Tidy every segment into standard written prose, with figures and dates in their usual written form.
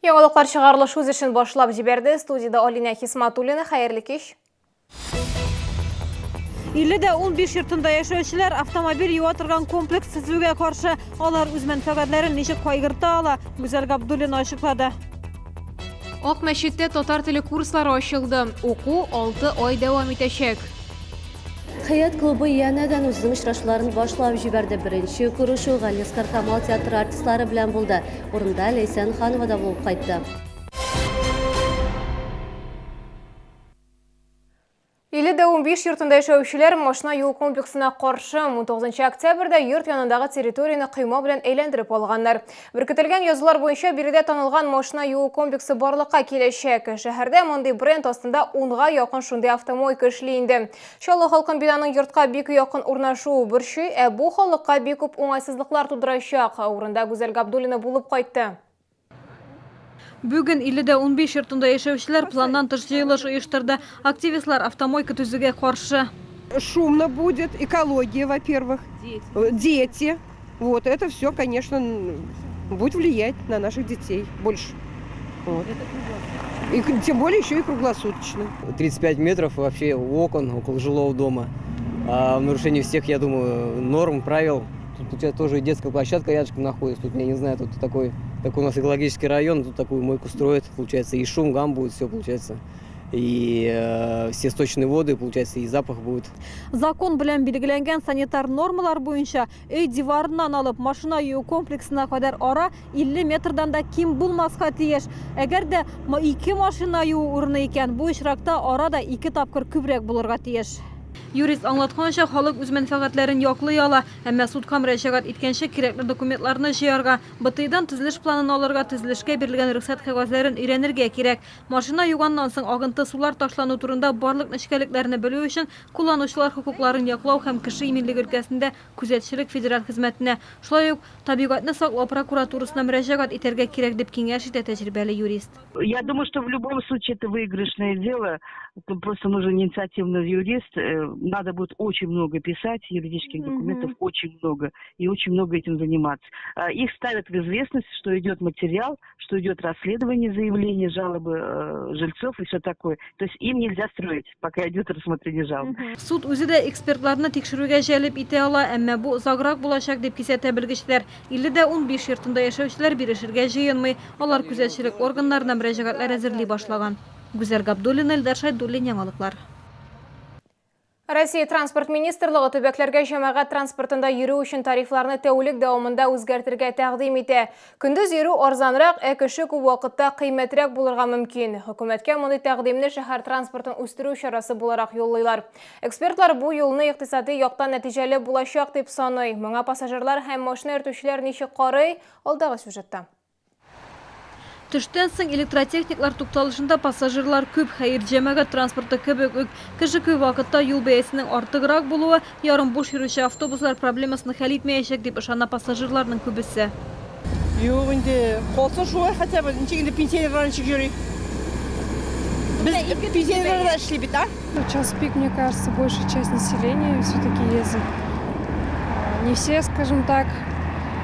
Яңалыклар чыгарылыш үз эшен башлап җибәрде. Студиядә Алинә Хисматуллина. Хәерле кич. 50 дә 15 йортында яшәүчеләр автомобиль юа торган комплекс төзүгә каршы. Алар үз мәнфәгатьләрен ничек кайгырта ала, Гүзәл Габдуллина ачыклады. Ак мәчеттә татар теле курслары ачылды. Уку 6 ай дәвам итәчәк. Хәят клубы янәдән үзенең очрашуларын башлап җибәрде. Беренче күрешү Галиәсгар Камал театры артистлары белән булды. Урында Ләйсән Ханова да булып кайтты. 50 дә 15 йортында яшәүчеләр машина юуу комплексына каршы. 19 октябрьдә йорт янындагы территорияне койма белән әйләндереп алганнар. Беркетелгән язулар буенча биредә танылган машина юу комплексы барлыкка киләчәк. Шәһәрдә мондый бренд астында 10га якын шундый автомойка эшли инде. Чаллы халкын бинаның йортка бик якын урнашуы борчый, ә бу халыкка бик күп уңайсызлыклар тудырачак. Урында Гүзәл Габдуллина булып кайтты. Бүген 50 дә 15 йортында яшәүчеләр планнан тыш җыелыш оештырды. Активистлар автомойка төзүгә каршы. Шумно будет, экология, во-первых, дети. Вот это все, конечно, будет влиять на наших детей больше. Вот. И тем более еще и круглосуточно. 35 метров вообще окон около жилого дома. А в нарушении всех, я думаю, норм, правил. Тут у тебя тоже и детская площадка рядышком находится. Тут, я не знаю, тут такой у нас экологический район, тут такую мойку строят, получается, и шум, гам будет, все получается. И все сточные воды, получается, и запах будет. Закон белән билгеләнгән санитар нормалар буенча өй диварыннан алып машина юу комплексына кадәр ара 50 метрдан да ким булмаска тиеш. Әгәр дә ике машина юу урыны икән, бу очракта ара да ике тапкыр күбрәк булырга тиеш. Юрист аңлатканча, халык үз мәнфәгатьләрен яклый ала, әмма судка мөрәҗәгать иткәнче кирәкле документларны җыярга, БТИдан төзелеш планын алырга, төзелешкә бирелгән рөхсәт кәгазьләрен өйрәнергә кирәк. Машина юганнан соң агынты сулар ташлану турында барлык нечкәлекләрне белү өчен кулланучылар хокукларын яклау һәм кеше иминлеге өлкәсендә күзәтчелек федераль хезмәтенә, шулай ук табигатьне саклау прокуратурасына мөрәҗәгать итәргә кирәк, дип киңәш итә тәҗрибәле юрист. Я думаю, что в любом случае это выигрышное дело. Тут просто нужен инициативный юрист. Надо будет очень много писать, юридических документов очень много, и очень много этим заниматься. Их ставят в известность, что идет материал, что идет расследование заявлений, жалобы жильцов и все такое. То есть им нельзя строить, пока идет рассмотрение жалоб. Суд үзе дә экспертларны тикшерүгә җәлеп итә ала, әмма бу озаграк булачак, дип кисәтә белгечләр. 50 дә 15 йортында яшәүчеләр бирешергә җыенмый. Алар күзәтчелек органнарына мөрәҗәгатьләр әзерли башлаган. Гүзәл Габдуллина, Илдар Шайдуллин, яңалыклар. Россия Транспорт министрлыгы төбәкләргә җәмәгать транспортында йөрү өчен тарифларны тәүлек дәвамында үзгәртергә тәкъдим итә. Көндез йөрү арзанрак, ә кеше күп вакытта кыйммәтрәк булырга мөмкин. Хөкүмәткә мондый тәкъдимне шәһәр транспортын үстерү чарасы буларак юллыйлар. Экспертлар бу юлны икътисади яктан нәтиҗәле булачак дип саный. Моңа пассажирлар һәм машина йөртүчеләр ничек карый? Алдагы сюжетта. Төштән соң электротехниклар тукталышында пассажирлар күп, хәер, җәмәгать транспорты кебек үк. Кеше күп вакытта юл бәясенең артыграк булуы ярым буш йөрүче автобуслар проблемасын хәл итмәячәк, дип ышана пассажирларның күбесе. Юк инде, калсын шулай хотя бы, ничек инде пенсионерлар ничек йөри? Без пенсионерлар да эшли бит, а? Час пик, мне кажется, большая часть населения все-таки ездит. Не все, скажем так,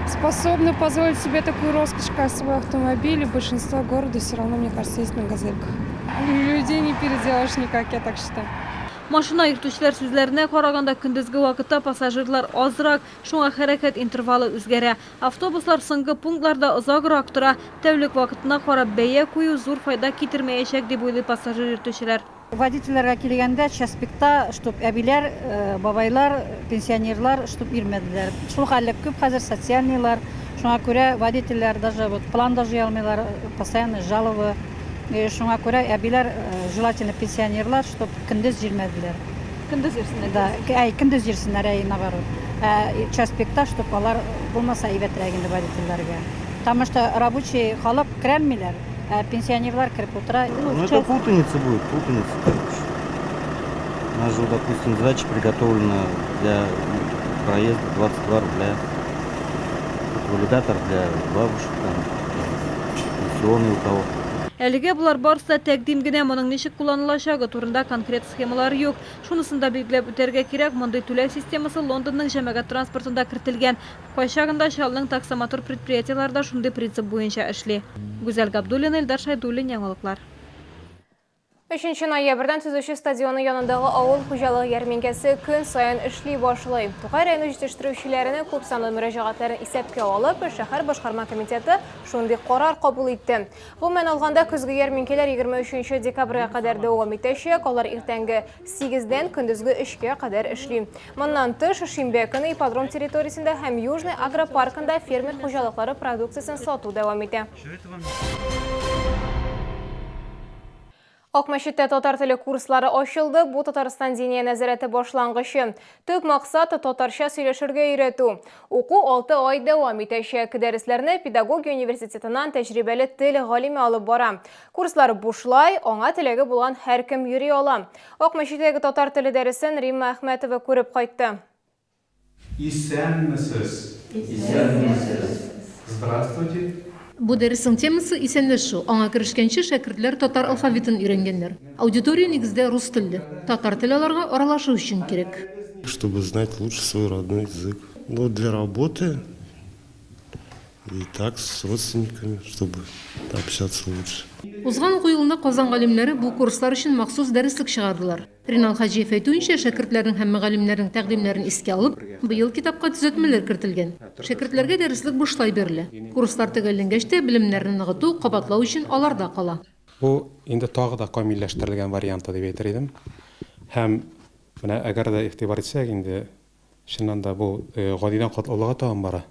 способны позволить себе такую роскошь, как свой автомобиль, и большинство города все равно, мне кажется, ездит на газельках. Людей не переделаешь никак, я так считаю. Машина йөртүчеләр сүзләренә караганда, көндезге вакытта пассажирлар азрак, шуңа хәрәкәт интервалы үзгәрә. Автобуслар соңгы пунктларда озаграк тора. Тәүлек вакытына карап бәя кую зур файда китермәячәк, дип уйлый пассажир йөртүчеләр. Водительләргә килгәндә, час пикта, чтоб әбиләр, бабайлар, пенсионерлар, чтоб йөрмәделәр. Шул хәлле күп хәзер социальныйлар. Шуңа күрә водительләр даже вот план да җыя алмыйлар, постоянно жалобы. Шуңа күрә әбиләр, желательно пенсионерлар, чтоб көндез йөрмәделәр. Көндез йөрсеннәр. Да, әй, көндез йөрсеннәр, әй, наоборот. Ә час пикта, чтоб алар булмаса әйбәтрәк инде водительләргә. Потому что рабочий халык керәлмиләр, ә пенсионерлар кереп утыра. Ну, это путаница будет, путаница, короче. У нас же, допустим, сдача приготовлена для проезда 22 рубля. Это валидатор для бабушек, там, пенсионный у кого. Әлегә болар барысы да тәкъдим генә, моның ничек кулланылачагы турында конкрет схемалар юк. Шунысын да билгеләп үтәргә кирәк, мондый түләү системасы Лондонның җәмәгать транспортында кертелгән. Кайчагында Чаллының таксомотор предприятиеләре дә шундый принцип буенча эшли. Гүзәл Габдуллина, Илдар Шәйдуллин, Яңалыклар. Өченче ноябрьдән Төзүче стадионы янындагы авыл хуҗалыгы ярминкәсе көн саен эшли башлый. Тукай районы җитештерүчеләренең күп санлы мөрәҗәгатьләрен исәпкә алып, шәһәр башкарма комитеты шундый карар кабул итте. Гомумән алганда, көзге ярминкәләр 23 декабрьгә кадәр дәвам итәчәк. Алар иртәнге сигездән көндезге өчкә кадәр эшли. Моннан тыш, шимбә көне ипподром территориясендә һәм Южный агропаркында фермер хуҗалыклары продукциясен сату дәвам итә. Акмәчеттә татар теле курслары ачылды. Бу Татарстан Диния нәзарәте башлангычы. Төп максат татарча сөйләшергә өйрәтү. Уку 6 ай дәвам итәчәк. Дәресләрне педагогия университетыннан тәҗрибәле тел галиме алып бара. Курслар бушлай, аңа теләге булган һәркем йөри ала. Акмәчеттәге татар теле дәресен Римма Әхмәтова күреп кайтты. Исәнмесез! Исәнмесез! Здравствуйте! Бу дәреснең темасы, исәнләшү. Аңа керешкәнче, шәкертләр татар алфавитын өйрәнгәннәр. Аудитория нигездә рус телле. Татар теле аларга аралашу өчен кирәк. Чтобы знать лучше свой родной язык. Ну, для работы и так с родственниками, чтобы общаться лучше. Узган уку елында Казан галимнәре бу курслар өчен махсус дәреслек чыгардылар. Ринал Хаҗиев әйтүенчә, шәкертләрнең һәм мөгаллимнәрнең тәкъдимнәрен искә алып, быел китапка төзәтмәләр кертелгән. Шәкертләргә дәреслек бушлай бирелә. Курслар төгәлләнгәч тә, белемнәрне ныгыту, кабатлау өчен аларда кала. Бу инде тагы да камилләштерелгән варианты дип әйтер идем. Һәм менә әгәр дә игътибар итсәк инде, чыннан да бу гадидән катлаулыга табан бара.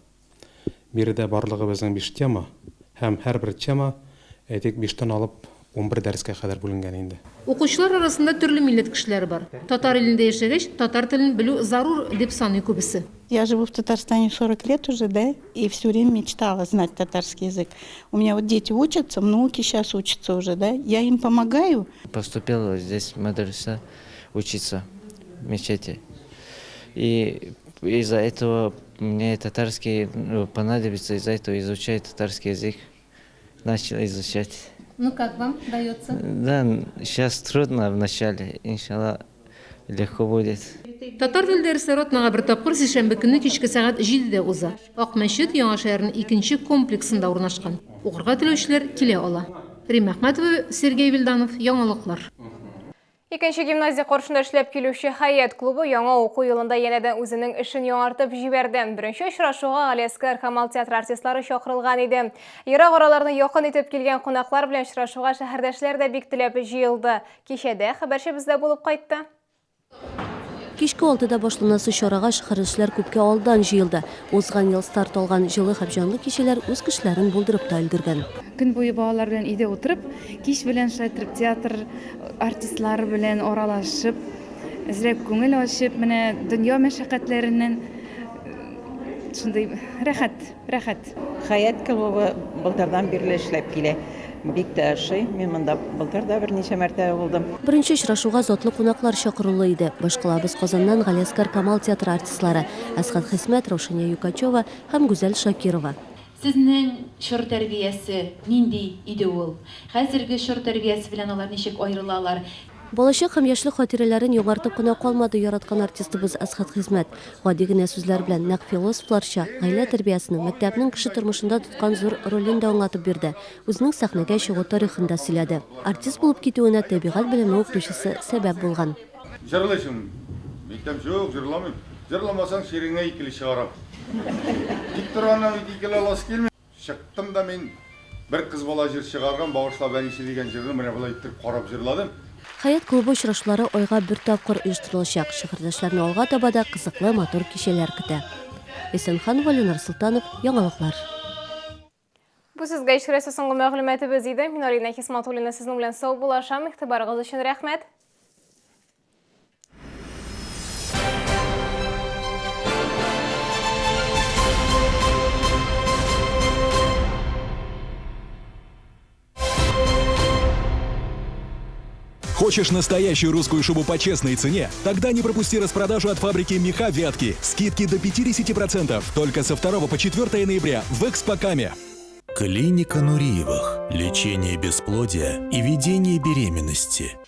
Биредә барлыгы безнең биш тема һәм һәрбер тема, әйтик, биштән алып 11 дәрескә кадәр бүленгән инде. Укучылар арасында төрле милләт кешеләре бар. Татар илендә яшәгәч, татар телен белү зарур, дип саный күбесе. Я живу в Татарстане 40 лет уже, да, и все время мечтала знать татарский язык. У меня вот дети учатся, внуки сейчас учатся уже, да, я им помогаю. Поступил здесь в медресе учиться в мечети. И из-за этого мне татарский ну, понадобится, из-за этого изучаю татарский язык. Начал изучать. Ну как вам дается? Да, сейчас трудно вначале, иншалла, легко будет. Татар теле дәресләре атнага бер тапкыр сишәмбе көнне кичке сәгать җидедә уза. Ак мәчет Яңа шәһәрнең икенче комплексында урнашкан. Укырга теләүчеләр килә ала. Римма Әхмәтова, Сергей Вильданов, Яңалыклар. Икенче гимназия каршында эшләп килүче Хәят клубы яңа уку елында янәдән үзенең эшен яңартып җибәрде. Беренче очрашуга Галиәсгар Камал театры артистлары чакырылган иде. Ерак араларны якын итеп килгән кунаклар белән очрашуга шәһәрдәшләр дә бик теләп җыелды. Кичәдә хәбәрчебез дә булып кайтты. Кичке алтыда башланасы чарага шәһәрдәшләр күпкә алдан җыелды. Узган ел старт алган җылы һәм җанлы кичәләр үз кешеләрен булдырып та өлгергән. Көн буе балалар белән өйдә утырып, кич белән шулай иттереп театр артистлары белән аралашып, әзрәк күңел ачып, менә дөнья мәшәкатьләреннән шундый рәхәт, рәхәт. Хәят клубы былтырдан бирле эшләп килә. Бик тә ошый. Мин монда былтыр да берничә мәртәбә булдым. Беренче очрашуга затлы кунаклар чакырулы иде. Башкалабыз Казаннан Галиәсгар Камал театры артистлары Әсгать Хисмәт, Раушания Юкачева һәм Гүзәл Шакирова. Сезнең чор тәрбиясе нинди иде ул? Хәзерге чор тәрбиясе белән алар ничек аерылалар? Балачак һәм яшьлек хатирәләрен яңартып кына калмады яраткан артистыбыз Әсхәт Хисмәт. Гади генә сүзләр белән, нәкъ философларча, гаилә тәрбиясенең, мәктәпнең кеше тормышында тоткан зур ролен дә аңлатып бирде, үзенең сәхнәгә чыгу тарихын да сөйләде. Артист булып китүенә табигать белеме укытучысы сәбәп булган. Җырлыйсыңмы? Мин әйтәм, Юк, җырламыйм. Җырламасаң, чиреңә икеле чыгарам. Тик торганнан бит икеле аласы килми. Чыктым да мин бер кыз бала җыр чыгарган, Багышлап әнисе дигән җырны менә болай иттереп карап җырладым. Хәят клубы очрашулары айга бер тапкыр оештырылачак. Шәһәрдәшләрне алга таба да кызыклы, матур кичәләр көтә. Исәнханова, Ленар Солтанов, Яңалыклар. Бу сезгә иштерәсе соңгы мәгълүматыбыз иде. Мин Алина Хисматуллина сезнең белән саубуллашам. Игътибарыгыз өчен рәхмәт. Хочешь настоящую русскую шубу по честной цене? Тогда не пропусти распродажу от фабрики «Меха Вятки». Скидки до 50% только со 2 по 4 ноября в Экспокаме. Клиника Нуриевых. Лечение бесплодия и ведение беременности.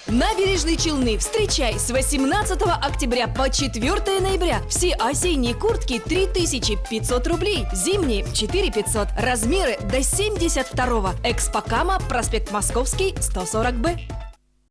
Набережные Челны. Встречай с 18 октября по 4 ноября. Все осенние куртки 3500 рублей, зимние 4500. Размеры до 72-го. Экспокама, проспект Московский, 140Б.